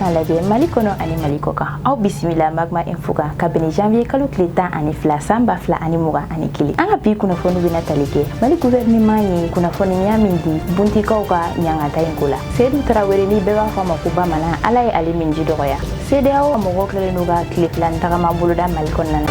k'a lajɛ Mali kɔnɔ ani Mali kɔ kan. Aw bisimila Magma Info kan kabini janvier kalo tile 12 san 2021. An ka bi kunnafoni bɛna tali kɛ Mali gouvernement ye kunnafoniya min di Buntikaw ka ɲangata in ko la. Seydou Tarawele ni bɛɛ b'a fɔ a ma ko Bamanan, Ala ye ale minji dɔgɔya. CEDEAO mɔgɔw kɛlen don ka tile fila tagama boloda Mali kɔnɔna na.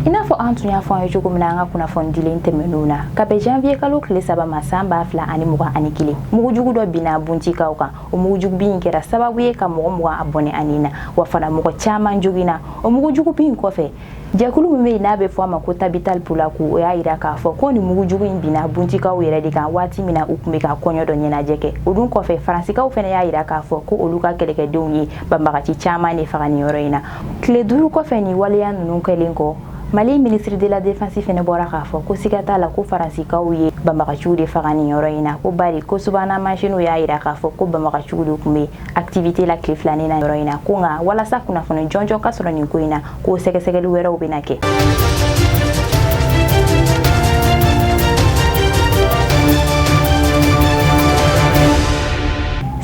I n'a fɔ an tun y'a fɔ an ye cogo min na an ka kunnafoni dilen tɛmɛnenw na, ka bɛn janvier kalo tile 3 ma san 2021, mugujugu dɔ binna Buntikaw kan. O mugujugu bin kɛra sababu ye ka mɔgɔ 20 a bɔnɛ a ni na, wa fana mɔgɔ caman joginna. O mugujugu bin kɔfɛ, jɛkulu min bɛ yen n'a bɛ fɔ a ma ko Tabital Pulaku, o y'a yira k'a fɔ ko nin mugujugu in binna Buntikaw yɛrɛ de kan waati min na u tun bɛ ka kɔɲɔ dɔ ɲɛnajɛ kɛ. O dun kɔfɛ, Faransikaw fana y'a yira k'a fɔ ko olu ka kɛlɛkɛdenw ye banbagaci caman de faga nin yɔrɔ in na. Tile 5 kɔfɛ nin waleya ninnu kɛlen kɔ, Mali ministre de la défense fana bɔra k'a fɔ ko siga t'a la ko Faransikaw ye banbagaciw de faga nin yɔrɔ in na, ko bari ko subahana mansinw y'a yira k'a fɔ ko banbagaciw de tun bɛ activité la tile filanin na yɔrɔ in na, ko nka walasa kunnafoni jɔnjɔn ka sɔrɔ nin ko in na, ko sɛgɛsɛgɛli wɛrɛw bɛna kɛ.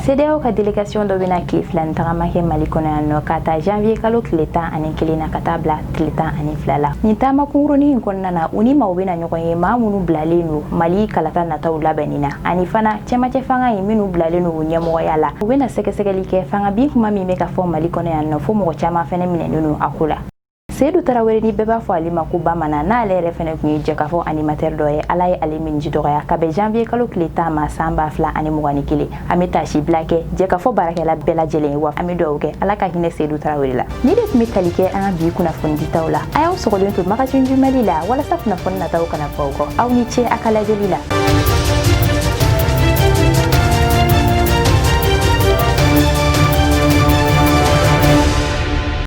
CEDEAO ka délégation dɔ bɛna tile fila ni tagama kɛ Mali kɔnɔ yan nɔ ka taa janvier kalo tile 11 na ka taa bila tile 12 la. Nin taama kunkurunin in kɔnɔna na, u ni maaw bɛna ɲɔgɔn ye, maa minnu bilalen don Mali kalata nataw labɛnni na, ani fana cɛmancɛ fanga in minnu bilalen don u ɲɛmɔgɔya la. U bɛna sɛgɛsɛgɛli kɛ fanga bin kuma min bɛ ka fɔ Mali kɔnɔ yan nɔ, fo mɔgɔ caman fɛnɛ minɛnen don a ko la. Seydou Tarawele ni bɛɛ b'a fɔ ale ma ko Bamanan, n'ale yɛrɛ fɛnɛ tun ye jɛkafɔ animateur dɔ ye, Ala ye ale minji dɔgɔya ka bɛn janvier kalo tile 10 ma san 2021. An bɛ taasi bila kɛ jɛkafɔ baarakɛla bɛɛ lajɛlen ye, wa an bɛ dugawu kɛ Ala ka hinɛ Seydou Tarawele la. Nin de tun bɛ tali kɛ an ka bi kunnafoni ditaw la. A y'aw sɔgɔlen to Magazine du Mali la walasa kunnafoni nataw kana bɔ aw kɔ. Aw ni ce a ka lajɛli la.